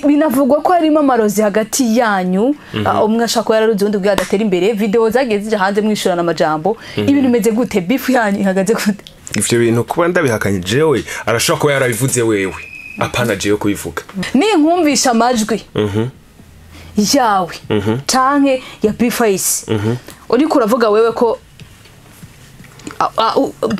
Binavugwa ko harimo amarozi hagati yanyu, umwe ashaka ko yararuzi undi ubwo adatera imbere. Video zagiye zija hanze mwishurana amajambo. Ibintu bimeze gute? Beef yanyu ihagaze gute? Ivyo bintu kuba ndabihakanye jewe, arashobora kuba yarabivuze wewe, apana jewe kubivuga. Ninkumvisha amajwi yawe canke ya B-Face, uriko uravuga wewe ko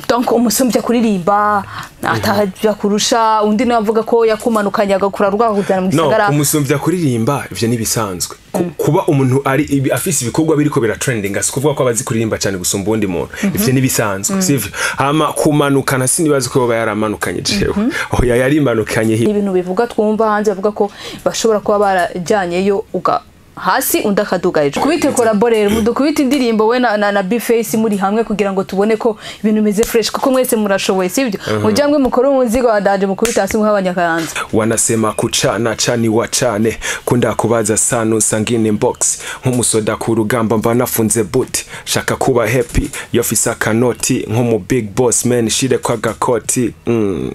donc umusumbya kuririmba atahajya kurusha undi, nawe avuga ko yakumanukanye agakura rwakujyana mu No gisagara. Kumusumbya kuririmba ivyo nibisanzwe. Kuba umuntu ari afise ibikorwa biriko bira trending si kuvuga ko abazi kuririmba cyane gusumba uwundi muntu. Ivyo nibisanzwe, sivyo? Hama kumanukana, sinibaza ko yoba yaramanukanye jewe. Oya, yarimanukanye. Ibintu bivuga twumva hanze bavuga ko bashobora kuba barajyanyeyo uga hasi undi akaduga hejuru. Kubite collabo rero, mudukubite indirimbo we na B-Face muri hamwe kugira ngo tubone ko ibintu bimeze fresh, kuko mwese murashoboye, sibyo? Mujyamwe mukore umuzigo wa danje, mukubite hasi muha abanyakayanza. Wanasema kuchana chani wachane kunda kubaza sana usangine inbox nk'umusoda ku rugamba mba nafunze boot shaka kuba happy yofisa akanoti nk'umu big boss man shire kwa gakoti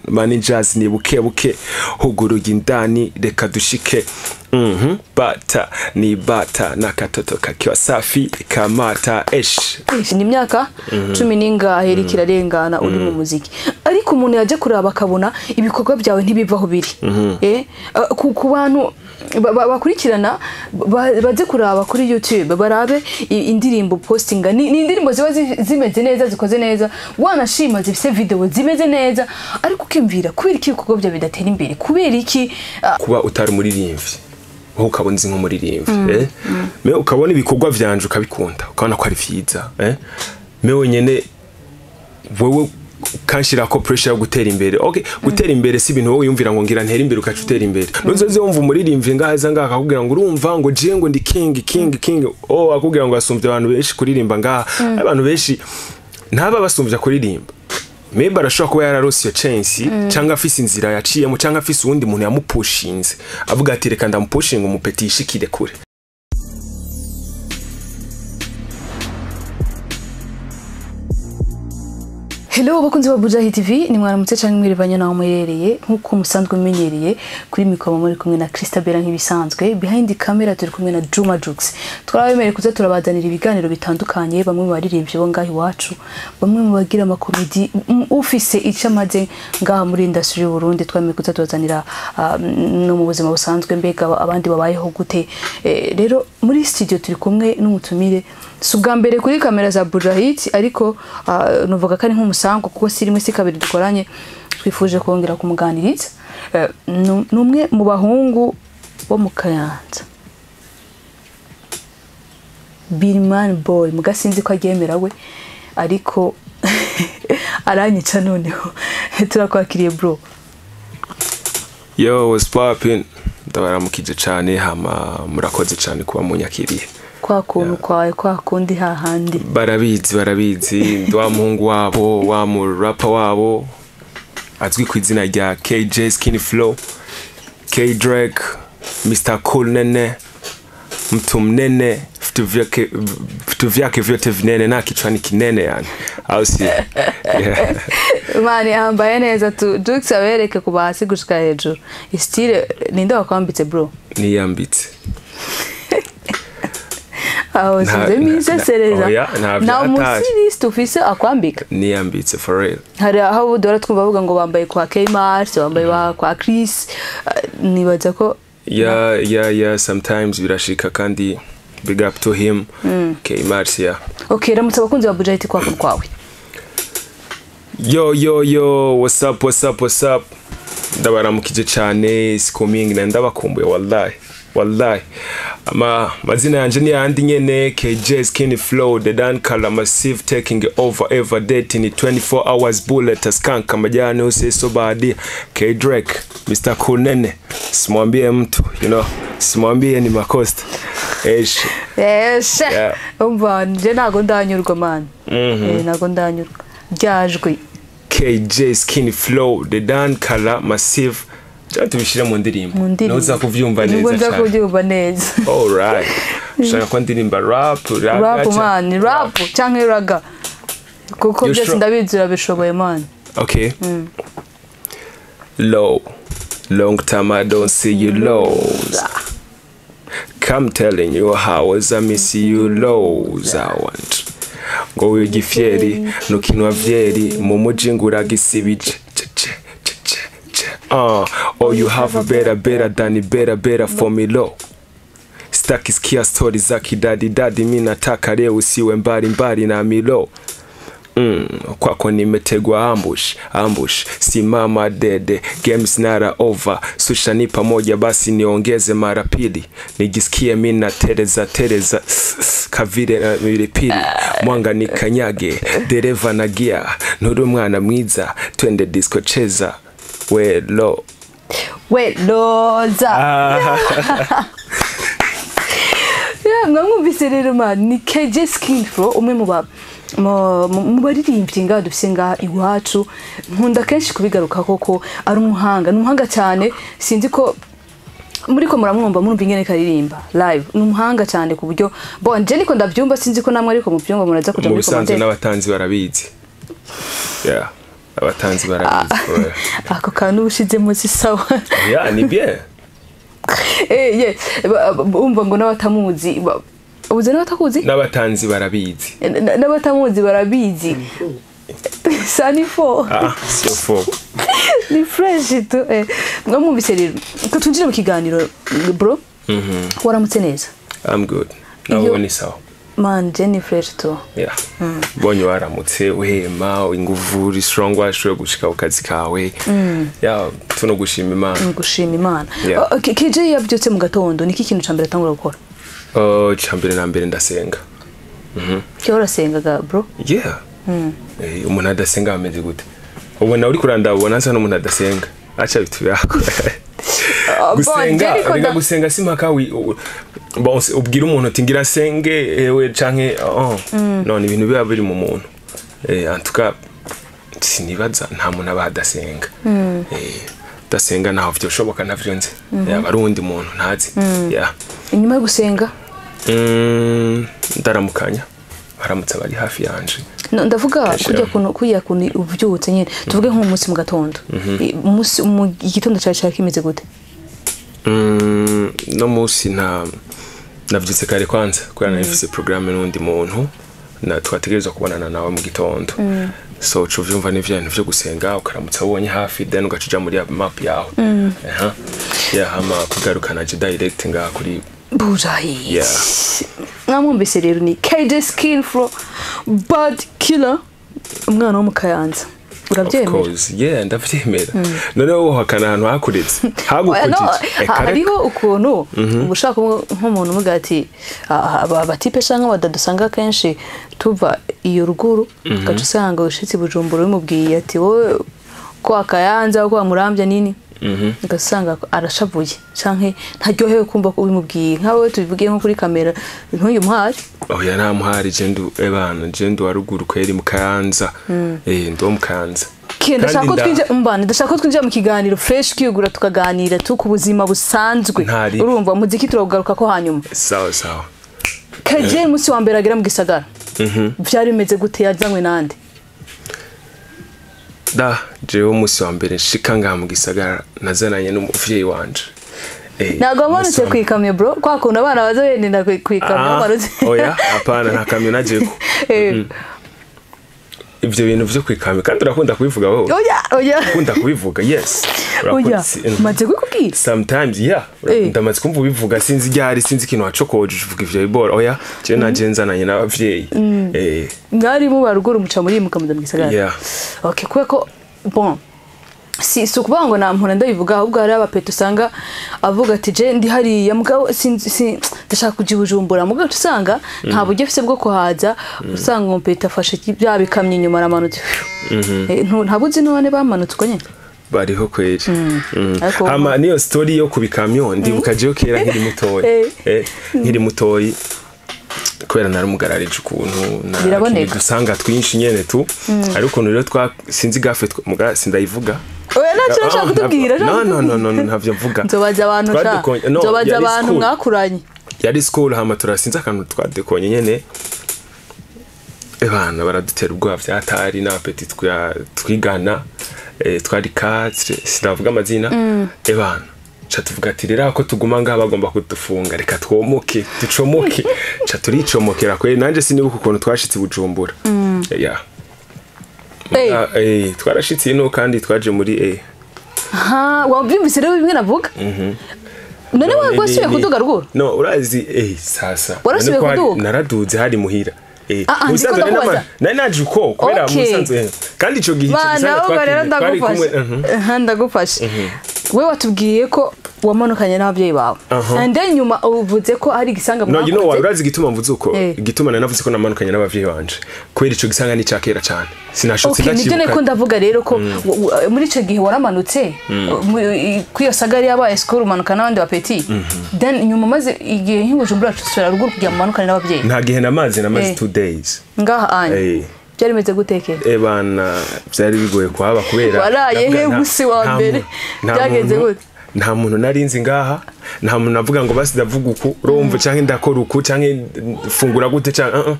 managers ni buke buke huguruye indani reka dushike bata ni bata n'akatoto kakiwa safi kamata esh. Ni imyaka 10 n'ingahe iriko irarengana uri mu muziki, ariko umuntu yaje kuraba akabona ibikorwa byawe ntibivaho biri. Ku bantu bakurikirana baze kuraba kuri YouTube barabe indirimbo postinga, ni indirimbo ziba zimeze neza, zikoze neza, wanashima zifise video zimeze neza, ariko ukimvira kubera iki ibikorwa byawe bidatera imbere, kubera iki? Kuba utari umuririmbyi wowe ukabona uzi nk'umuririmbyi, mais ukabona ibikorwa vyanje ukabikunda, ukabona ko ari vyiza, mais wenyene wewe ukanshirako pressure yo gutera imbere. Okay, gutera imbere si ibintu wowe wiyumvira ngo ngira ntere imbere ukaca utera imbere. Nuzoze wumva umuririmbyi ngaha aza ngaha akakubwira ngo urumva ngo je ngo ndi king king king, oh, akubwira ngo asumvye abantu benshi kuririmba ngaha. Abantu benshi ntaba basumvya kuririmba. Maybe arashobora kuba yararose iyo chance, cyangwa afise inzira yaciyemo, cyangwa afise uwundi muntu yamupushinze avuga ati reka ndamupushinga umupeti yishikire kure. Hello bakunzi ba Bujahi TV, ni mwaramutse canke mwirivanye naho muherereye. Nkuko musanzwe mumenyereye, kuri mikoro muri kumwe na Christabella nk'ibisanzwe, behind the camera turi kumwe na Juma Jux. Twarabemereye kuza turabazanira ibiganiro bitandukanye, bamwe mu baririmbyi bo ngaho iwacu, bamwe mu bagira amakomedi, ufise icyo amaze ngaha muri industry y'u Burundi. Twemeye kuza tubazanira no mu buzima busanzwe, mbega abandi babayeho gute. Rero muri studio turi kumwe n'umutumire, si ubwa mbere kuri kamera za Bujahit, ariko nuvuga ko ari nk'umusango kuko si rimwe si kabiri dukoranye. Twifuje kongera kumuganiriza. Ni umwe mu bahungu bo mu Kayanza, Birman Boy, muga sinzi ko aryemera we, ariko aranyica. Noneho turakwakiriye, bro. Yo, what's poppin? Ndabaramukije cane, hama murakoze cane kuba munyakiriye. Kwa kuntu kwawe, kwa kundi hahandi. Barabizi, barabizi, ndi wa muhungu wabo, wa mu rapper wabo azwi ku izina rya KJ Skinny Flow, K Drake, Mr Cool Nene, mtu mnene, vitu vyake vyote vinene na kichwani kinene yani, au si? Yeah. Mani yambaye neza tu. Jux abereke kuva hasi gushika hejuru style. Ninde wakwambitse, bro? Niyambitse. Aho sinze misesereza. Oya, nta nta vyataje. Umusiriste ufise akwambika? Niyambitse for real. Hari aho duhora twumva bavuga ngo bambaye kwa Kmart, bambaye kwa Chris. Nibaza ko Yeah, sometimes birashika, kandi big up to him, Kmart, yeah. Okay, ramutse abakunzi ba Bujahit kwa kwawe. Yo yo yo, what's up, what's up, what's up? Ndabaramukije cyane, sikomingi na ndabakumbuye, wallahi wallahi. Ama mazina yanje ni yandi nyene, KJ Skinny Flow, the Dan Color Massive, taking over ever dating 24 hours bullet skank majani useso badi K Drake, Mr Cool Nene. Simwambie mtu, simwambie ni makosta Eish. Yes. Yeah. Umva, nje ntago ndanyurwa, man. Ntago ndanyurwa ryajwi. KJ Skinny Flow, the Dan Color Massive. Cyangwa tubishire mu ndirimbo? Mu ndirimbo. Nuza kuvyumva Nibwo neza nza cyane. kubyumva neza. Alright, shaka ko ndirimba rap, raga, Rap, man, rap canke raga, kuko You byose sure? ndabizi urabishoboye, man. Okay. Low. Long time I don't see you, Loza. Come telling you how was I miss you, Loza. I want ngo wigifyeri nukinwa vyeri mu muji nguragisibije. Oh, you have a better, better than better, better for me, low. Sitaki sikia story za kidadi dadi, mi nataka leo usiwe mbali mbali na milo. Kwako nimetegwa ambush, ambush. Simama dede, games nara over. Susha ni pamoja basi niongeze mara pili. Nijisikie mi na tereza tereza kavile na pilipili. Mwanga nikanyage, dereva na gia. Nuru mwana mwiza, twende disco cheza. We lo. We loza. Yeah, mwamwumvise rero man, ni KJ Skin Flow, umwe mu baririmbyi ngaha dufise ngaha iwacu. Nkunda kenshi kubigaruka koko ari umuhanga, ni umuhanga cyane. Sinzi ko muriko muramwumva murumva ingene karirimba live, ni umuhanga cyane ku buryo bon je niko ndavyumva, sinzi ko namwe ariko muvyumva, muraza kuja Mu muri bisanzwe commentaire. n'abatanzi barabizi. Yeah, abatanzi barabizi. Oya. Ako kantu ushizemo si sawa. Yeah, ni bien. Yeah, umva ngo n'abatamuzi ubuze n'abatakuzi. N'abatanzi barabizi. N'abatamuzi barabizi. Sani fo. Ah, sio fo. Ni fresh tu. Mwamwumvise rero ko twinjire mu kiganiro bro. Waramutse neza? I'm good. Nawe ni sawa? Man, je ni fresh tu. Yeah. Bonye waramutse uhema inguvu uri strong, washoboye gushika ku kazi kawe. Yeah, tuno gushima Imana. Gushima Imana. Yeah. Oh, KJ yabyutse mu gatondo, niki kintu ca mbere atangura gukora? Oh, cambere na mbere ndasenga. Cyo urasengaga bro? Yeah. Umuntu adasenga ameze gute? Ubona uri kuranda ubona asa n'umuntu adasenga. Acha bitu yako. Bon, Gusenga, je niko rega gusenga si mpaka bon, ubwira umuntu uti ngira senge ewe canke oh. No, ni ibintu biba biri mu muntu. En tout cas sinibaza nta muntu aba adasenga. Dasenga naho vyoshoboka ntavyo nzi. Yaba ari uwundi muntu ntazi. Yeah. Inyuma yo gusenga? Ndaramukanya. Baramutse abari hafi yanje. No, ndavuga Kenshi, kurya kuntu kurya kuntu uvyutse nyene, tuvuge nk'umunsi mu gatondo. Umunsi mu igitondo cawe cari kimeze gute? No munsi nta navyutse kare kwanza kubera nari mfise programme n'undi muntu na twategerezwa kubonana nawe mu gitondo, so uca uvyumva n'ivyo bintu vyo gusenga, ukaramutsa ubonye hafi, then ugaca uja muri map yawe. Aha, yeah, hama kugaruka naje direct ngaha kuri Bujahi. Yeah. Mwamwumvise rero ni KJ Skin Flow Bad Killer, umwana wo mu Kayanza. Of Urabyemera? course, yeah, ndavyemera. Noneho wohakana ahantu hakuretse Oya, no, hagukujije. hariho ukuntu uba ushaka kuba nk'umuntu umuga ati abatipe canke abadada usanga kenshi tuva iyo ruguru, ugaca usanga ushitse i Bujumbura bimubwiye ati wowe ko akayanza ko wamurambya nini, ugasanga arashavuye canke ntaryohewe kumva ko ubimubwiye. Nkawe tubivugiye nko kuri kamera ntuyu muhari. Oya, nta muhari, je ndu ebana, je ndu wa ruguru kweri mu Kayanza. Ndi wo mu Kayanza. Ke ndashaka ko Kandi twinjira mbana, ndashaka ko twinjira mu kiganiro fresh kiyugura tukaganira tu ku buzima busanzwe. Ntari. Urumva muziki turawugaruka ko hanyuma. Sawa sawa. KJ umunsi wa mbere agera mu gisagara vyari bimeze gute? Yazanywe nande? Da jewe umunsi wa mbere nshika ngaha mu gisagara nazananye n'umuvyeyi wanje. Ntabwo wamanutse umunsi wa mbere- kwikamyo bro, kwa kuntu abana baza bendenda kwikamyo? Ah, wamanutse? Oya, hapana, nta kamyo najeko. Ivyo bintu vyo kwikamyo kandi urakunda kubivuga wowe. Oya, oya. Ukunda kubivuga, yes. Oya. Maze kubikubwira? Sometimes, yeah. Ndamaze kumva ubivuga, sinzi ryari, sinzi ikintu wacokoje uvuga ivyo bibora. Oya, jewe naje nzananye n'abavyeyi. Mwari muba ruguru muca muri mukamuza mu gisagara? Yeah. Okay, kubera ko bon si ukuvuga ngo nampora ndabivuga, ahubwo hari abapeto usanga avuga ati je ndi hariya mugabo sinzi ndashaka kuja i Bujumbura, mugabo usanga nta buryo afise bwo kuhaza, usanga umupeto afashe bya bikamyo inyuma aramanutse. Ntabwo uzi none bamanutse uko nyene? Bariho kweri. Ariko Hama niyo story yo kubikamyo ndibuka jewe kera nkiri mutoyi. Nkiri mutoyi kubera narumugararije ukuntu na Biraboneka. dusanga twinshi nyene tu ari ukuntu rero twa sinzi gafe muga sindayivuga. Oya, ntacyo nashaka kutubwira. No, no, no, no, ntavyo mvuga. Nzobaza abantu sha. No, nzobaza yari abantu school. mwakuranye. Yari school, hama turasinze akantu twadekonye nyene. Ebana baradutera ubwoba vyatari n'abapeti twigana, twari 4, sinavuga amazina. Ebana ca tuvuga ati rero ko tuguma ngaha bagomba kudufunga, reka twomoke ducomoke. Ca turicomokera kweri, nanje sinibuka ukuntu twashitse i Bujumbura. Yeah. Twarashitse ino kandi twaje muri Ha, wabyumvise rero bimwe navuga? None wewe wasubiye kuduga ruguru? No, urazi sasa. Warasubiye kuduga? Naraduze hari muhira. Ah, ndiko ndakubaza. Nari naje uko kubera musanzwe. Kandi ico gihe ico gisanga twari ndagufashe. Wewe watubwiye ko wamanukanye n'abavyeyi bawe. And then nyuma uvuze ko hari igisanga mwakoze. No, you know why, urazi igituma mvuze uko? Igituma nanavuze ko namanukanye n'abavyeyi banje. Kubera ico gisanga ni cakera cyane. Sinashotse ndacibuka. Okay, nibyo niko ndavuga rero ko muri ico gihe waramanutse kwiyo sagari yabaye school umanuka n'abandi ba petit. Then nyuma maze igihe nk'Ibujumbura cusubira ruguru kugira mumanukane n'abavyeyi. Nta gihe namaze 2 days. Ngaha anye. Byari bimeze guteke? Bana byari bigoye kuhaba kubera waraye he musi wa mbere byagenze gute? Nta muntu narinzi ngaha, nta muntu navuga ngo basi ndavuga uku, urumva canke ndakora uku canke fungura gute canke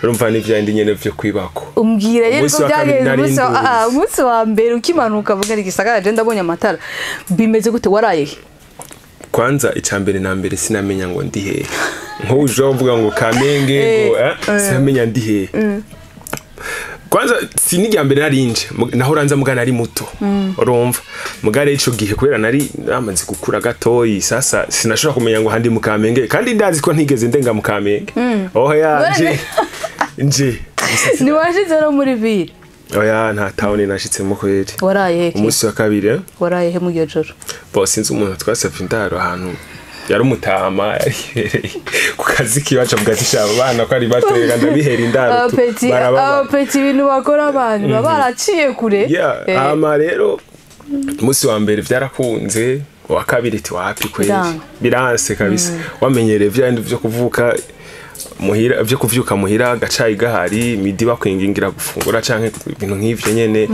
urumva ni vyandi nyene vyo kwibako. Umbwira rero ko byagenze umunsi wa mbere ukimanuka vuga ari gisagara je ndabonye amatara. Bimeze gute waraye he? Kwanza icambere na mbere sinamenya ngo ndi hehe. Nko uvuga ngo Kamenge ngo sinamenya ndi hehe. Kwanza sinijya mbere narinje naho ranza mugana ari muto. Urumva mugare ico gihe kubera nari namaze gukura gatoyi, sasa sinashobora kumenya ngo handi mukamenge kandi ndazi ko ntigeze ndenga mukamenge. Oh ya nje ni washize no muri ville. Oya nta town nashitsemo kweri. Waraye he? Umunsi wa kabiri. Waraye he mu gihe joro? Bo sinzi umuntu twasavye indaro ahantu yari umutama yarihereye ku kazi kibaca mugatisha abana ko ari batega ndabihera indaro barababa. Abapeti ibintu bakora abantu baba baraciye kure. Ama rero umunsi wa mbere vyarakunze, wa kabiri ti wapi kweri biranse kabisa. Wamenyereye vyandi vyo kuvuka muhira, vyo kuvyuka muhira gacayi gahari midi bakwingingira gufungura canke ibintu nk'ivyo nyene.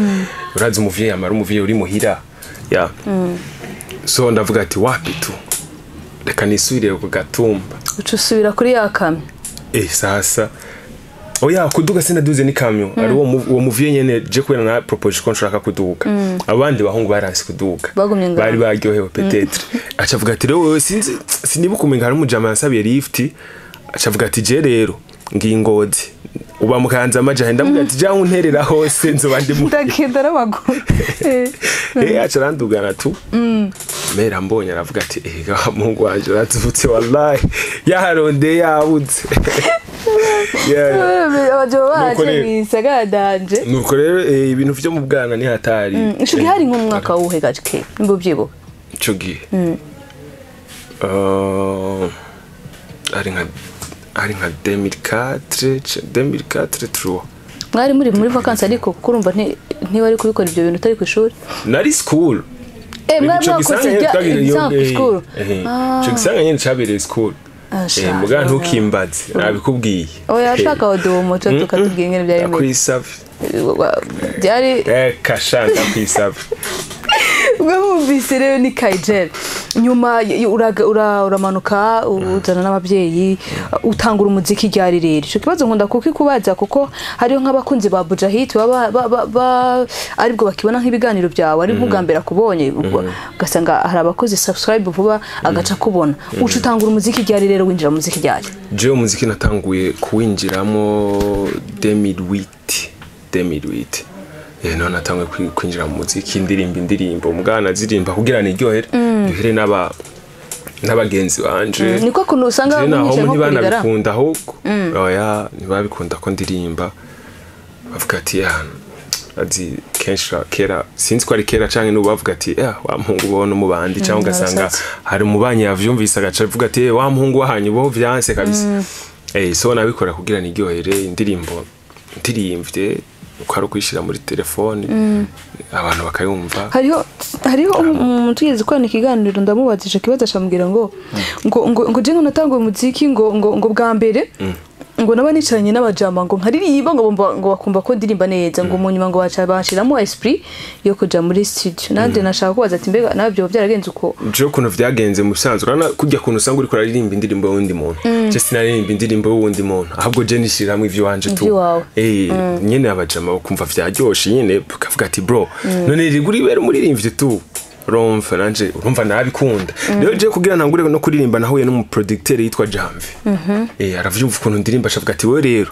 Urazi umuvyeyi amara umuvyeyi uri muhira. Yeah. So ndavuga ati wapi tu reka nisubire ku gatumba. Ucusubira kuri ya kamyo. Sasa oya kuduga sinaduze ni kamyo. Ari uwo muvye nyene je kubera na propose ko nshaka kuduga. Abandi bahungu baranse kuduga. Bari baryohewe peut-être. Acavuga ati rero sinzi sinibuka umenga hari umujama yansabiye lift. Acavuga ati je rero ngiye Ngozi uba mukanza amajahe. Ndavuga ati ja unterera hose nzoba ndi ndagenda n'amaguru. Acarandugana tu. Mera mbonye aravuga ati Mungu wanje arazutse wallahi yaharonde yabuze. Nuko rero ibintu vyo mu bwana ni hatari. Ico gihe hari nko mwaka wuhe gake nimba ubyibuka? Ico gihe ari nka 2004 3. Mwari muri vacances ariko kuko urumva ntibari kubikora ibyo bintu utari ku ishuri? Nari school. Mwari mwakoze school. Ico gisanga nyene cabereye school. Muga ntukimbaze nabikubwiye. Oya ashaka oduwo muco tukatubwiye ingene byari bimeze. Kwisavye. Byari kashanga kwisavye. Mwumvise rero ni Kaijel. Nyuma uramanuka uzana n'abavyeyi utangura umuziki ryari rero. Ico kibazo nkunda kukikubaza kuko hariyo nk'abakunzi ba Bujahit baba aribwo bakibona nk'ibiganiro byawe ari nk'ugambera kubonye ugasanga hari abakozi subscribe vuba agaca kubona. Uca utangura umuziki ryari rero winjira mu muziki ryari? Je umuziki natanguye kuwinjiramo 2008. No natanguye kwinjira mu muziki indirimbo mugana zirimba kugira niryohere duhere n'abagenzi banje. Niko kuntu usanga mwicaye nko kurigara ahubwo oya ntibabikunda ko ndirimba bavuga ati azi kenshi kera sinzi ko ari kera canke n'ubu bavuga ati wa muhungu ubona umubandi cyangwa ugasanga hari umubanyi yavyumvise agaca avuga ati wa muhungu wahanyu bo vyanse kabisa. So nabikora kugira niryohere indirimbo ndirimvye uko ari kwishira muri telefone abantu bakayumva. Hariho umuntu tugeze kwa ikiganiro ndamubazije kibazo acambwira ngo ngo ngo je ngo natanguye umuziki ngo ngo ngo bwa mbere Ngo naba nicaranye n'abajama, ngo nkaririmba, ngo bumva, ngo bakumva ko ndirimba neza, ngo mu nyuma ngo baca bashiramo esprit yo kuja muri studio. Nanje nashaka kubaza ati: mbega nawe byo byaragenze uko? Jewe ukuntu vyagenze mu bisanzwe, urabona kurya kuntu usanga uriko uraririmba indirimbo y'uwundi muntu. Je sinaririmba indirimbo y'uwundi muntu, ahubwo je nishyiriramwo ivy'iwanje tu. Ivy'iwawe. Nyene abajama bakumva vyaryoshe nyene, bakavuga ati: "Bro, none riri uribera umuririmbyi tu." Urumva nanje, urumva nabikunda rero. Je kugira ntangure no kuririmba, nahuye n'umuproducteur yitwa Janvier. Aravyumva ukuntu ndirimba, ashavuga ati: "Wewe rero."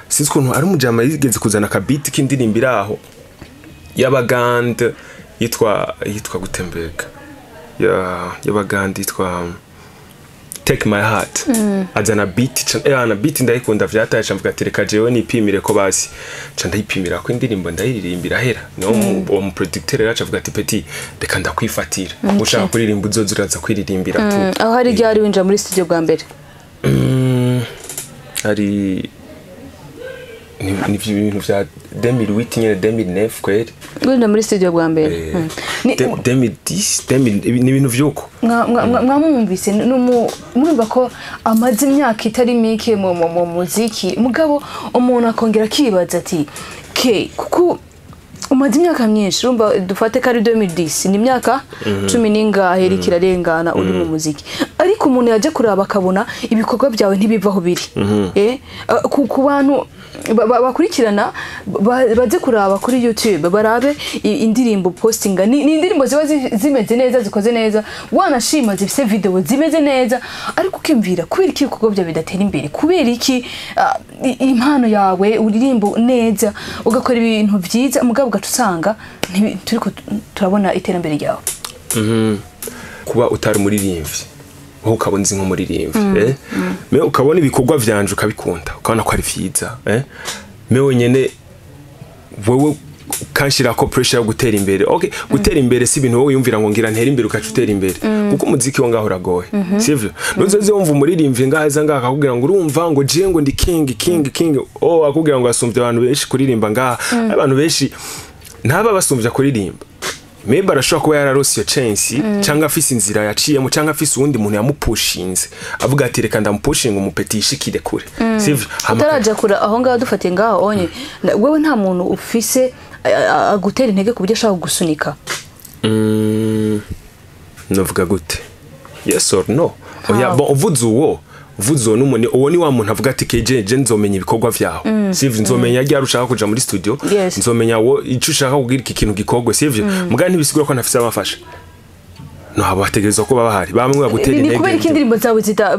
Sinzi ukuntu ari umujama yigeze kuzana akabiti k'indirimbo iri aho y'abagande, yitwa gutembega ya y'abagande, yitwa "Take My Heart". Azana beat, ana beat ndayikunda vyataye, mvuga ati: "Reka jewe nipimire ko basi." Ca ndayipimira ko indirimbo, ndayiririmbira ahera. Niwo uwo mu producteur rero aca avuga ati: "Petit, reka ndakwifatira, ushaka kuririmba uzoza uraza kwiririmbira tu." Aho hari ryari winjira muri studio bwa mbere? Hari ni ibintu vya 2008 nyene, 2009 kweri. Winjira muri studio bwa mbere. 2010, 2000, ni ibintu vyuko. Mwamwumvise, murumva ko amaze imyaka itari mike mu muziki, mugabo umuntu akongera akibaza ati: ke kuko umaze imyaka myinshi, urumva dufate ko ari 2010, ni imyaka cumi n'ingahe iriko irarengana uri mu muziki, ariko umuntu yaje kuraba akabona ibikorwa byawe ntibiva aho biri. Ku bantu bakurikirana, baze kuraba kuri YouTube, barabe indirimbo postinga, ni indirimbo ziba zimeze neza, zikoze neza, wanashima zifise video zimeze neza, ariko ukimvira: kubera iki ibikorwa byawe bidatera imbere? Kubera iki impano yawe, uririmbo neza, ugakora ibintu vyiza, mugabo ugaca usanga turiko turabona iterambere ryawe? Kuba utari umuririmbyi, wowe ukaba unzi nk'umuririmbyi, mais ukabona ibikorwa vyanje ukabikunda, ukabona ko ari vyiza, mais wenyene wewe ukanshirako pressure yo gutera imbere. Okay, gutera imbere si ibintu wowe wiyumvira ngo ngira ntere imbere ukaca utera imbere, kuko umuziki wo ngaho uragoye, sivyo? Nuzoze wumva umuririmbyi ngaho aza ngaho akakubwira ngo: "Urumva ngo je ngo ndi king, king, king." Oh, akubwira ngo asumvye abantu benshi kuririmba ngaha. Abantu benshi ntaba basumvya kuririmba. Maybe arashobora kuba yararose iyo chance, cyangwa afise inzira yaciyemo, cyangwa afise uwundi muntu yamupushinze, avuga ati: "Reka ndamupushinga umupeti yishikire kure", sivyo? Utaraja kure aho ngaho, dufatiye ngaho onye, wewe nta muntu ufise agutera intege ku buryo ashaka kugusunika? Novuga gute, yes or no? Oya. How? Bon, uvuze uwo n'umuntu, uwo ni wa muntu avuga ati: "KJ, je nzomenya ibikorwa vyawe, sivyo? Nzomenya ryari ushaka kuja muri studio, nzomenya wo ico ushaka kugira iki kintu gikorwe", sivyo? Muga ntibisigura ko ntafise abafasha. No abo bategerezwa kuba bahari, bamwe bagutera Ni intege. kubera ko indirimbo zawe zita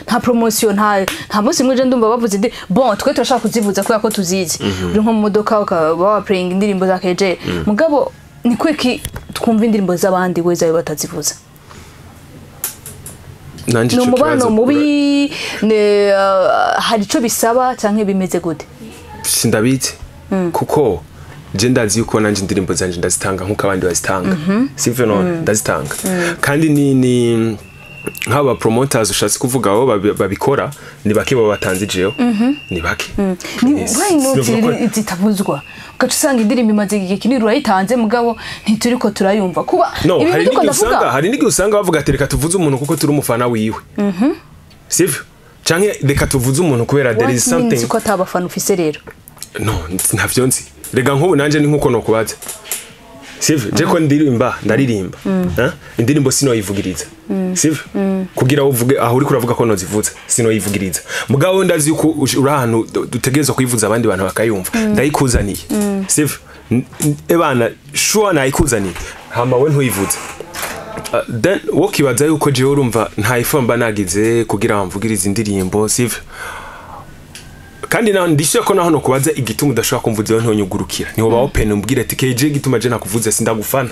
nta promotion, nta munsi mwe je ndumva bavuze indi. Bon, twe turashaka kuzivuza kubera ko tuzizi, uri nko mu modoka ukaba wa playing indirimbo za KJ, mugabo ni kweki twumva indirimbo z'abandi, we zawe batazivuza? Nanje Ni ico umubano kibazo mubi? Hari ico bisaba canke bimeze gute? Sindabizi, kuko je ndazi yuko nanje indirimbo zanje ndazitanga nkuko abandi bazitanga, sivyo? None ndazitanga kandi ni nk'aba promoters ushatse kuvuga, abo babikora ni bake, baba batanze, jewe ni bake. Ni why not Sinovuga ko- zitavuzwa, ugaca usanga indirimbo imaze igihe kinini urayitanze, mugabo ntituriko turayumva kuba No, ibintu hari ndiko n'igihe ndavuga. usanga, hari n'igihe usanga bavuga ati: "Reka tuvuze umuntu kuko turi umufana wiwe", sivyo? Canke: "Reka tuvuze umuntu kubera there is What means something." ko atabafana ufise rero? No, ntavyo nzi. Rega nk'ubu nanje ni nkuko nokubaza, sivyo? Je ko ndirimba, ndaririmba. Eh? Indirimbo sinoyivugiriza, sivyo? Kugira uvuge aho uriko uravuga ko nozivuza, sinoyivugiriza, mugabo ndazi yuko uri ahantu dutegerezwa kuyivuza abandi bantu bakayumva, ndayikuzaniye, sivyo? Ebana sure, nayikuzaniye, hama we ntuyivuze. Then wokibaza yuko jewe, urumva, nta effort mba nagize kugira bamvugirize indirimbo, sivyo? Kandi naho ndishyura ko naho nokubaza igituma udashobora kumvuza, wewe ntonyugurukira, niho ba open umbwira ati: "KJ, igituma je nakuvuze, sindagufana,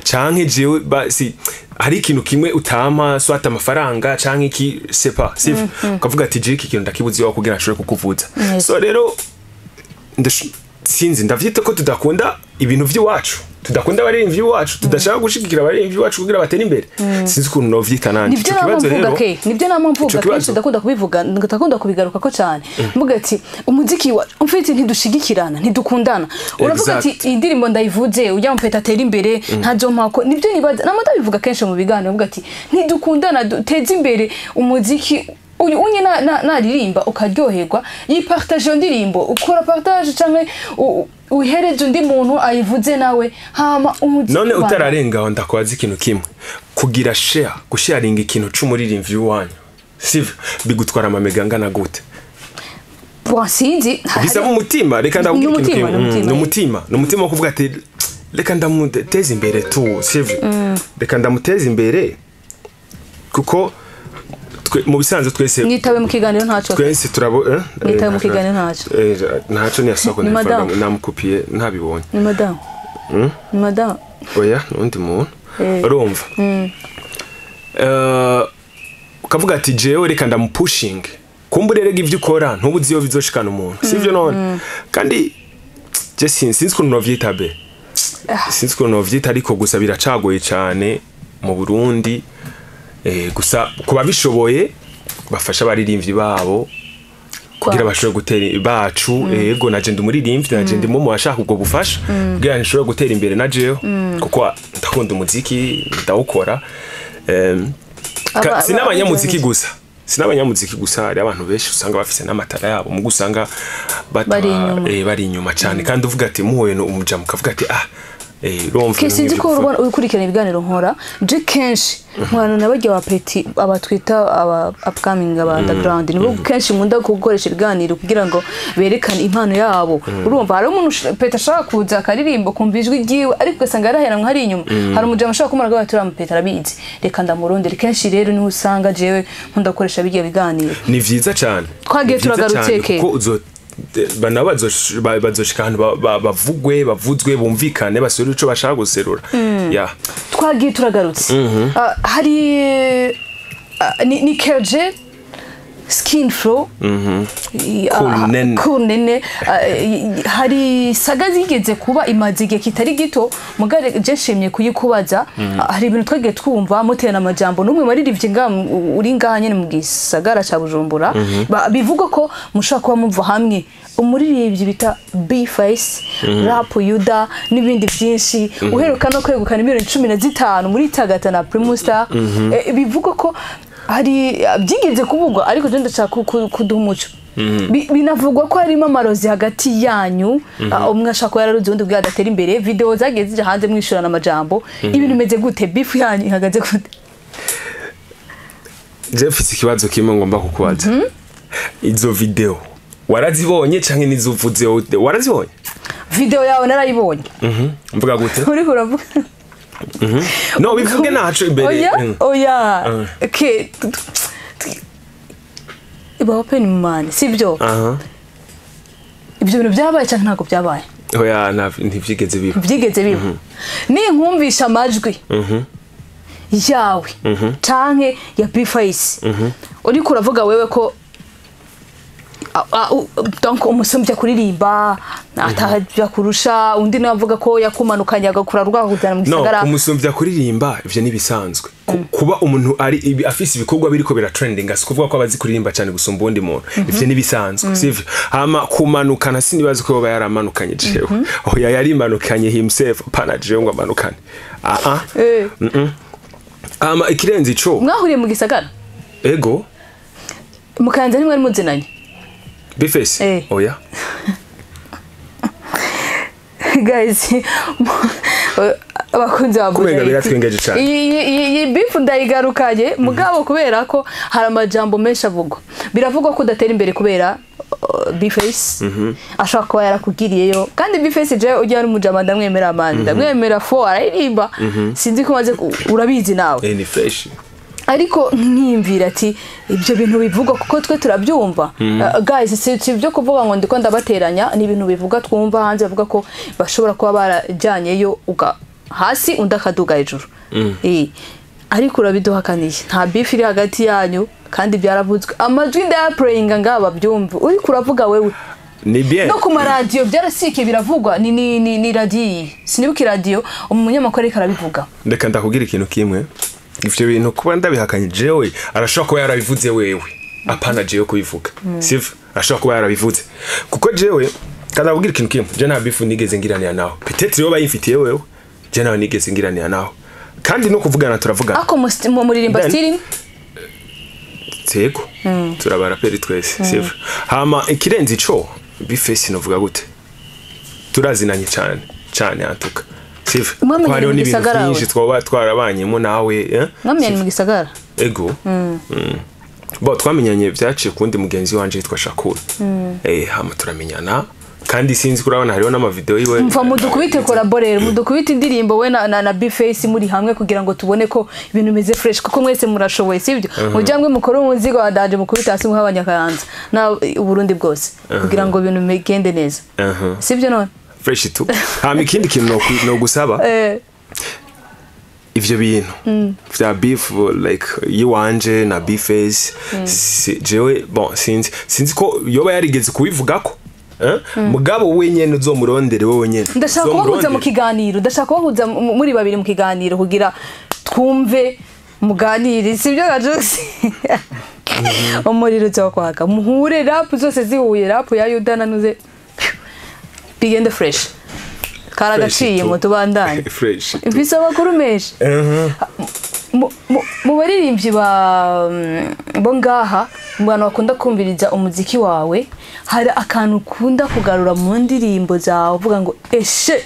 canke jewe basi hari ikintu kimwe utampa, swata amafaranga canke iki, sais pas", sivyo? Ukavuga ati: "Je iki kintu ndakibuze iwawe kugira nshobore kukuvuza." So rero sinzi, ndavyita ko tudakunda ibintu vy'iwacu, tudakunda abaririmbyi b'iwacu, tudashaka gushigikira abaririmbyi b'iwacu kugira batere imbere. Sinzi ukuntu novyita nanje. Nibyo Ico nama kibazo mvuga rero, ke, nibyo nama mvuga ico kenshi, ndakunda kubivuga, ndakunda kubigaruka ko cyane, mvuga ati umuziki wa umfite ntidushigikirana, ntidukundana. Uravuga ati indirimbo ndayivuze, ujya mufite atera imbere, ntazo mpako. Nibyo nibaza, nama ndabivuga kenshi mu biganiro, mvuga ati ntidukundana, duteze imbere umuziki. Uyu unye naririmba ukaryoherwa, yipartage iyo ndirimbo, ukora partage canke uhereze undi muntu ayivuze nawe, hama umuziki None ubandanye. Utararengaho, ndakwaza ikintu kimwe: kugira share, gusharinga ikintu c'umuririmbyi wanyu, sivyo, bigutwara amamega angana gute? Bon, sinzi. Bisaba umutima. Reka ndakubwira ikintu Ni kimwe. umutima, ni umutima. Ni umutima, ni umutima wo kuvuga ati reka ndamuteze imbere tu, sivyo, reka ndamuteze imbere, kuko mu bisanzwe twese Mwitabe mu kiganiro ntaco. Twese turabo, eh? Mwitabe mu kiganiro ntaco. Ntaco ntiyasoko. Ni madame. Namukupiye ntabibonye. Ni madame, ni madame. Oya, nundi muntu. Urumva, ukavuga ati jewe reka ndamupushinge, kumbura rega ivyo ukora ntubuzi iyo bizoshikana umuntu, sivyo? None kandi je sinzi ukuntu novyita be, sinzi ukuntu novyita, ariko gusa biracagoye cane mu Burundi. Gusa ku babishoboye bafasha abaririmbyi babo kugira bashobore gutera bacu. Ego, naje ndi umuririmbyi, naje ndimo mu bashaka ubwo bufasha kugira ngo nshobore gutera imbere na jewe, kuko ndakunda umuziki, ndawukora. Si n'abanyamuziki gusa, si n'abanyamuziki gusa, hari abantu benshi usanga bafise n'amatara yabo mu gusanga Bari inyuma. Bari inyuma cyane, kandi uvuga ati muhuye umujamu ukavuga ati ah, urumva. Ke sinzi ko urubona ukurikirana ibiganiro nkora. Je kenshi nkorana na barya ba petit, aba twita aba upcoming, aba underground, nibo kenshi nkunda gukoresha ibiganiro kugira ngo berekane impano yabo. Urumva, hari umuntu petit ashaka kuza akaririmba kumva ijwi ryiwe, ariko ugasanga yaraheranwe hari inyuma. Hari umujama ashaka kumara ngo turiya mupeti arabizi, reka ndamurondere. Kenshi rero niho usanga jewe nkunda gukoresha birya biganiro. Ni vyiza cyane. Twagiye Ni vyiza turagarutse cane, ke. kuko nabo bazoshika ahantu bavugwe, bavuzwe, bumvikane, baserure ico bashaka guserura ya. Twagiye turagarutse. Hari ni Kerje Skin Flow. Cool Nene. Cool Nene. Hari saga zigeze kuba, imaze igihe kitari gito, mugare je nshimye kuyikubaza. Hari ibintu twagiye twumva muterana amajambo n'umwe maririmbye ngaha uri ngaha nyene mu gisagara ca Bujumbura. Bivugwa ko mushobora kuba muva hamwe, umuririmbyi bita B-Face, Rap Yuda n'ibindi byinshi, uheruka no kwegukana miliyoni 15 muri Tagata na Primus Star. Bivugwa ko hari byigeze kuvugwa, ariko je ndashaka kuduha umuco. Binavugwa ko harimo amarozi hagati yanyu. Umwe ashaka kuba yararuzi undi ubwo adatera imbere. Video zagiye zija hanze mwishurana amajambo. Ibintu bimeze gute? Beef yanyu ihagaze gute? Je mfise ikibazo kimwe ngomba kukubaza: izo video warazibonye canke nizo uvuze warazibonye? Video yawe narayibonye. Mvuga gute? Uriko uravuga. No, bivuge naco imbere. Oya. Oya, ke iba open man, sibyo? Aha. Ibyo bintu byabaye cyangwa ntabwo byabaye? Oya, ntivyigeze biba. Byigeze biba. Ninkumvisha amajwi yawe canke ya B-Face uriko uravuga wewe ko donc umusumbya kuririmba atajya kurusha undi, nawe avuga ko yakumanukanye agakura rwakujyana mu No, gisagara. Kumusumbya kuririmba ivyo nibisanzwe. Kuba umuntu ari afise ibikorwa biriko bira trending si kuvuga ko abazi kuririmba cyane gusumba uwundi muntu. Ivyo nibisanzwe, sivyo? Hama kumanukana, sinibaza ko yoba yaramanukanye jewe. Oya, yarimanukanye himself, pana jewe ngo amanukane. Ah ah. Hama ikirenze ico, Mwahuriye mu gisagara? Ego. Mukanza ntimwari muzinanye? B-Face? Eh. Oya. Guys, abakunzi ba Kumenga Buja biratwengeje cane. Iyi beef ndayigarukanye mugabo kubera ko hari amajambo menshi avugwa. Biravugwa ko udatera imbere kubera B-Face ashobora kuba yarakugiriyeyo. Kandi B-Face, je ujya n'umujama ndamwemera, man, ndamwemera fo araririmba. Sinzi ko maze urabizi nawe. Eh, ni fresh. Ariko nkiyumvira ati ibyo bintu bivugwa, kuko twe turabyumva. Guys, si ibyo kuvuga ngo ndiko ndabateranya, ni ibintu bivuga twumva hanze, bavuga ko bashobora kuba barajyanyeyo uga hasi undi akaduga hejuru. Ariko urabiduhakaniye, nta beef iri hagati yanyu, kandi byaravuzwe, amajwi ndayapureyinga ngaba babyumve uriko uravuga wewe. Ni bien. No ku maradiyo byarasikiye biravugwa. Ni radiyo, sinibuka iradiyo, umunyamakuru ariko arabivuga. Reka ndakubwira ikintu kimwe: ivyo bintu kuba ndabihakanye jewe, arashobora kuba yarabivuze wewe, apana jewe kubivuga, sivyo? Arashobora kuba yarabivuze, kuko jewe kandi ndakubwira ikintu kimwe: je nta beef nigeze ngiranira nawe. Peut-être yoba yifitiye wewe, je nawe nigeze ngiranira nawe, kandi no kuvugana turavugana. Ako muririmba Then- style. Yego, turabaraperi twese, sivyo? Hama ikirenze ico, B-Face novuga gute, turazinanye cyane cyane antuka, sivyo? Mwamenyanye Ko hariho mu n'ibintu gisagara byinshi we? twaba twarabanyemo nawe, eh? Mwamenyanye mu gisagara? Ego. Bo twamenyanye byaciye kundi mugenzi wanje yitwa Shakura. Hama turamenyana, kandi sinzi kurabona hariho n'amavideo yiwe. Mva mudukubite collabo rero, mudukubite indirimbo we na B-Face muri hamwe, kugira ngo tubone ko ibintu bimeze fresh, kuko mwese murashoboye, sibyo? Mujyamwe mukore umuzigo wa danger, mukubite hasi muha abanyakayanza na Uburundi bwose kugira ngo ibintu bigende neza. Sibyo none? Fresh tu. Hama ikindi kintu no gusaba, ivyo bintu vya beef like yiwanje na B-Face, jewe bon, sinzi ko yoba yarigeze kubivugako, eh? Mugabo wenyene uzomurondere wewe nyene. Ndashaka kubahuza mu Uzomurondere. kiganiro, ndashaka kubahuza muri babiri mu kiganiro kugira twumve muganire, sibyo Gajux? Umuriro uzokwaka, muhure, rap zose zihuye, rap ya Yuda na Nuze bigende fresh, karagaciye mu tubandanye. Fresh tu. Mfise amakuru menshi. Mu baririmbyi ba bo ngaha, mu bantu bakunda kumviriza umuziki wawe, hari akantu ukunda kugarura mu ndirimbo zawe uvuga ngo eshe.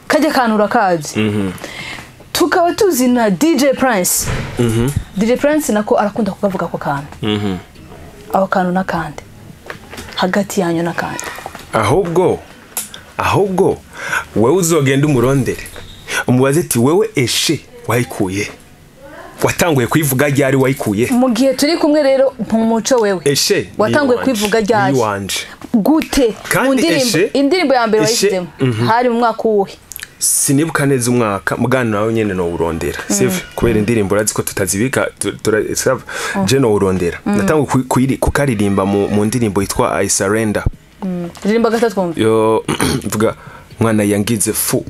Kajya kantu urakazi, tukaba tuzi na DJ Prince. DJ Prince nako arakunda kukavuga ako kantu. Ako kantu n'akandi hagati yanyu n'akandi. Ahubwo wewe uzogenda umurondere, umubaze ati: "Wewe eshe wayikuye, watanguye kuyivuga ryari? Wayikuye?" Mu gihe turi kumwe rero mu muco, wewe Eshe ni watanguye iwanje, kwivuga ryari? ni iwanje. Gute? Kandi Mu ndirimbo, indirimbo ya mbere wayishyizemo hari mu mwaka uwuhe? Sinibuka neza umwaka, mugana nawe nyene nowurondera, sivyo? Kubera indirimbo urazi ko tutazibika, sivyo? Je nowurondera. Natanguye kukaririmba mu ndirimbo yitwa I Surrender. Ririmba gatatu twumve. Yo mvuga mwana yangize fu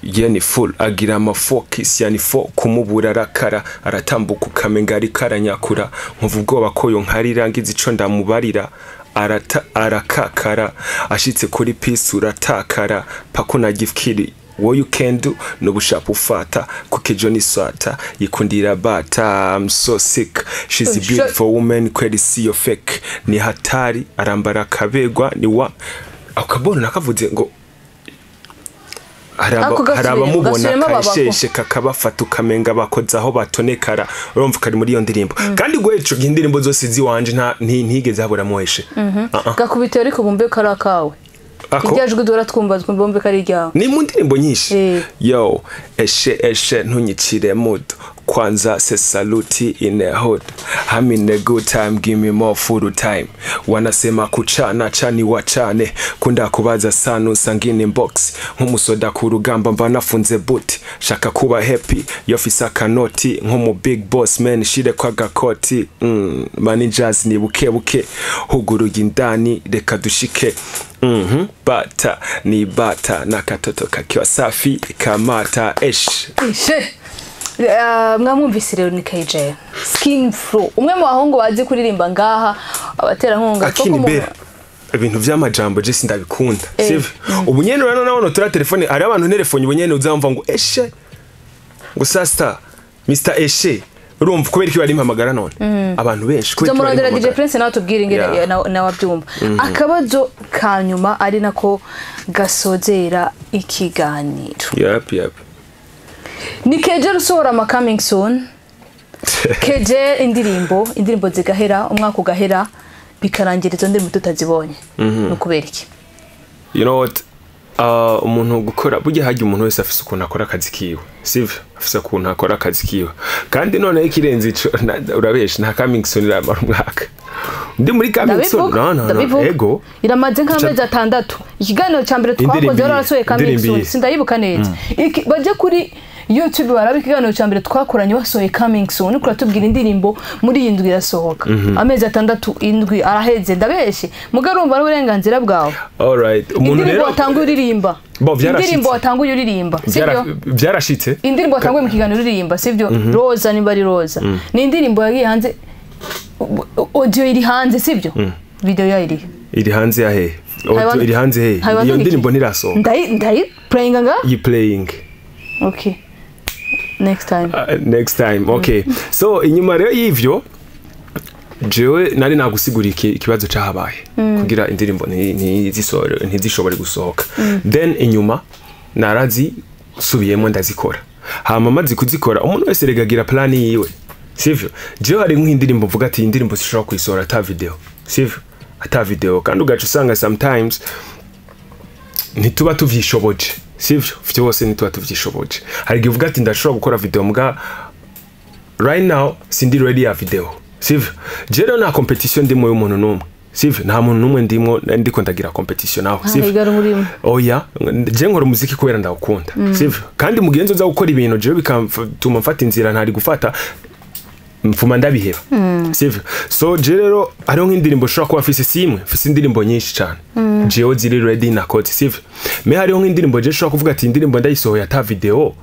ye full, agira amafokisi yani fo kumubura, arakara, aratambuka ukamenga ariko aranyakura, nkuva ubwoba ko yo nkarira, ngize ico ndamubarira arata arakakara, ashitse kuri pisi uratakara pakuna gifikiri. What you can do no ufata kuko ni swata yikundira bata. I'm so sick, she's a beautiful woman, kweli siyo fake, ni hatari, arambara akabegwa ni wa akabona nakavuze ngo Ako hari abamubona gasubiremo babako. Kayisheshe kakabafata ukamenga bakoze aho batonekara. Urumva kari muri iyo ndirimbo, kandi gweco indirimbo zose ziwanje nta ntigeze haburamo eshe. Ah, ah. Gakubite ariko bumve ko ari akawe. Ako Irya jwi duhora twumva, twumva ko ari iryawe. Ni mu ndirimbo nyinshi. Yo, eshe eshe, ntunyicire mudo, kwanza se saluti in a hood. I'm in a good time, give me more full time. Wanasema kuchana chani wachane, kunda kubaza sana usangine box nk'umusoda ku rugamba mba nafunze boot, shaka kuba happy yofisa akanoti nk'umu big boss man, shire kwa gakoti, managers ni buke buke, huguruye indani reka dushike. Bata ni bata na katoto kakiwa safi kamata esh. Ishe. Mwamwumvise rero, ni KJ Skin Flow, umwe mu bahungu bazi kuririmba ngaha, abaterankunga. Akini bera ibintu vy'amajambo je sindabikunda, sivyo? Ubu nyene urano nabona tura telefone, hari abantu telefone ubu nyene uzamva ngo eshe, ngo sasta Mr Eshe. Urumva kubera iki bari mpamagara none abantu benshi, kubera iki bari Tuzamurondera DJ mpamagara? Prince nawe tubwire ingene nawe abyumva. Akabazo ka nyuma ari nako gasozera ikiganiro. Yep. Ni KJ usohora ama coming soon, KJ indirimbo zigahera, umwaka ugahera, bikarangira izo ndirimbo tutazibonye, ni ukubera iki? You know what, umuntu gukora burya hajya umuntu wese afise ukuntu akora akazi kiwe, sivyo? Afise ukuntu akora akazi kiwe, kandi noneho ikirenze ico, urabesha, nta coming soon iramara umwaka ndi muri coming soon. Ndabivuga. No, no, no. Ndabivuga. Ego. Iramaze nk'amezi 6. Ikiganiro cya mbere twakoze Indirimbo wari warasohoye coming indirimbo soon. iyihe? Sindayibuka neza. Bajye kuri YouTube barabe ikiganiro cya mbere twakoranye wasohoye coming soon, uriko uratubwira indirimbo muri iyi ndwi irasohoka. Amezi 6, indwi araheze, ndabeshe? Muga urumva ari uburenganzira bwawe. Alright, umuntu Indirimbo rero watanguye uririmba, Bo, vyarashitse. indirimbo watanguye uririmba, sibyo? Vyarashitse. Indirimbo watanguye mu kiganiro uririmba, sibyo? Roza, nimba ari Roza, ni indirimbo yagiye hanze, audio iri hanze, sibyo? Video yayo iri Iri hanze ya hehe? Audio iri hanze hehe? Iyo ndirimbo ntirasohoka. Ndayi playinga nga. Yi playing. Okay, next time. Next time, okay. So inyuma rero y'ivyo Jewe nari nagusiguriye ikibazo cahabaye kugira indirimbo ntizishobore gusohoka. Then inyuma narazisubiyemo, ndazikora. Hama maze kuzikora, umuntu wese rega agira plan yiwe, sivyo? Jewe hari nk'indirimbo mvuga ati iyi ndirimbo sishobora kuyisohora ata video, sivyo? Ata video, kandi ugaca usanga sometimes ntituba tuvyishoboje, sivyo? Vyose ntituba tuvyishoboje. Hari igihe uvuga ati ndashobora gukora video, mbwa right now sindi ready ya video, sivyo? Je rero nta competition ndimo y'umuntu n'umwe, sivyo? Nta muntu n'umwe ndimo, ndiko ndagira competition nawe, sivyo? Higanwa urimo. Oya, je nkora umuziki kubera ndawukunda, sivyo? Kandi mugenzi uza gukora ibintu, jewe bikamtuma mfata inzira ntari gufata, mfuma ndabiheba, sivyo? So je rero hariho nk'indirimbo ushobora kuba mfise, simwe, mfise indirimbo nyinshi cyane jewe ziri ready nakoze, sivyo? Mais hariho nk'indirimbo je ushobora kuvuga ati indirimbo ndayisohoye ata video,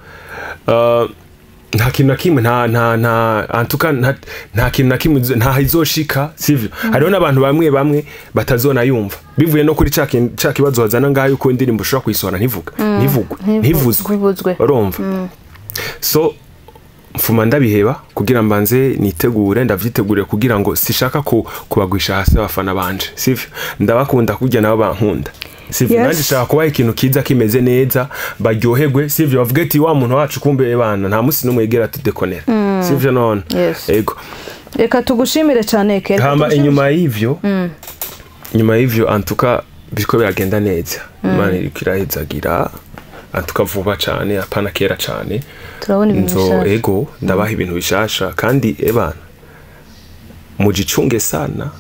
nta kintu na kimwe, nta antuka, nta kintu na kimwe, nta izoshika, sivyo? Hariho n'abantu bamwe bamwe batazonayumva, bivuye no kuri ca kibazo wazana ngaho, yuko indirimbo ushobora kuyisohora ntivuga, ntivugwe, ntivuzwe. Ntivuzwe. Urumva? So mfuma ndabiheba kugira mbanze nitegure, ndavyitegure, kugira ngo sishaka kubagwisha hasi abafana banje, sivyo? Ndabakunda kurya nabo bankunda, sivyo? Yes. Nanjye nshaka kubaha ikintu kiza kimeze neza, baryoherwe, sivyo? Bavuge ati wa muntu wacu kumbe bana nta musi n'umwe yigera tudekonera, sivyo none? Yes. Ego. Reka tugushimire cyane, Kera. Hama inyuma y'ivyo antuka biriko biragenda neza. Imana iriko irahezagira. Antuka vuba cane, apana kera cane. Turabona ibintu Nzo bishasha. Ego, ndabaha ibintu bishasha kandi ebana mujichunge sana.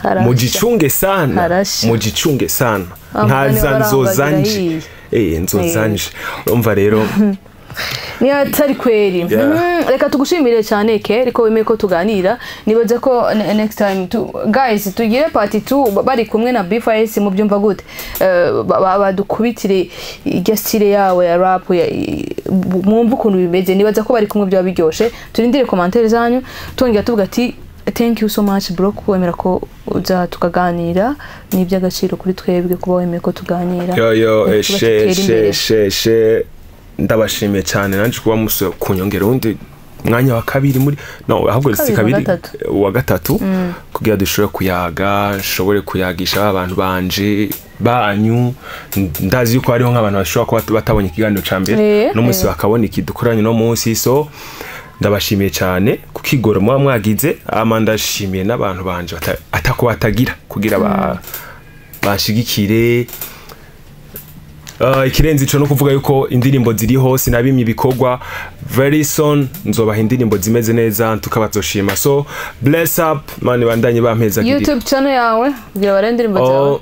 Harasha. Mujichunge sana. Harasha. Mujichunge sana. Wa mugani Nkaza nzozanje. barahambagira. Nzozanje, urumva rero. Ni atari kweri. Yeah. Reka tugushimire cyane ke ariko wemeye ko tuganira. Nibaza ko next time guys tugire part 2 bari kumwe na B5S. Mubyumva gute? Badukubitire irya style yawe ya rap ya, mwumva ukuntu bimeze. Nibaza ko bari kumwe byaba biryoshe. Turindire commentaire zanyu. Twongera tuvuga ati thank you so much bro, kuwemera ko uza tukaganira. Ni iby'agaciro kuri twebwe kuba wemeye ko tuganira. Yo yo. Tuba She tutera she imbere. she ndabashimiye cyane nanje kuba musuye kunyongera undi mwanya wa kabiri muri no ahubwo si Kabiri, wa kabiri, gatatu. wa gatatu, kugira dushobore kuyaga, nshobore kuyagisha abantu banje banyu. Ndazi yuko hariho nk'abantu bashobora kuba batabonye ikiganiro ca mbere no munsi bakabona iki dukoranye no munsi. So ndabashimiye cyane kukigoro muba mwagize. Ama ndashimiye n'abantu banje atako batagira kugira banshigikire. Ikirenze ico no kuvuga yuko indirimbo ziri hose, nabimye ibikorwa. Very soon nzobaha indirimbo zimeze neza, tukabazoshima. So bless up man, bandanye bampezagirira. YouTube channel yawe kugira barebe indirimbo zawe? Oh,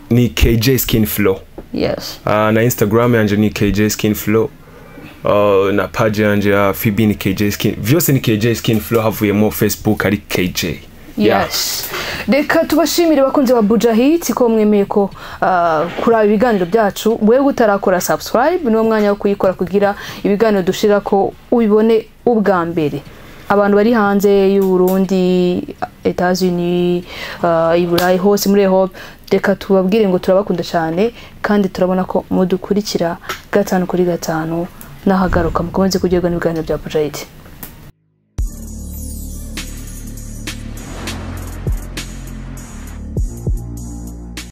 ni KJ Skin Flow. Yes. Na Instagram yanje ni KJ Skin Flow. Na page yanje ya FB ni KJ Skin, vyose ni KJ Skin Flow, havuyemo Facebook ari KJ. Yeah. Yes, reka tubashimire bakunzi ba Bujahit ko mwemeye ko kuraba ibiganiro byacu. Wewe utarakora subscribe, niwo mwanya wo kuyikora kugira ibiganiro dushira ko ubibone ubwa mbere. Abantu bari hanze y'u Burundi, Etats-Unis, i Burayi hose, muri Europe, reka tubabwire ngo turabakunda cyane kandi turabona ko mudukurikira gatanu kuri gatanu. N'ahagaruka mukomeze kuryoherwa n'ibiganiro bya Bujahit.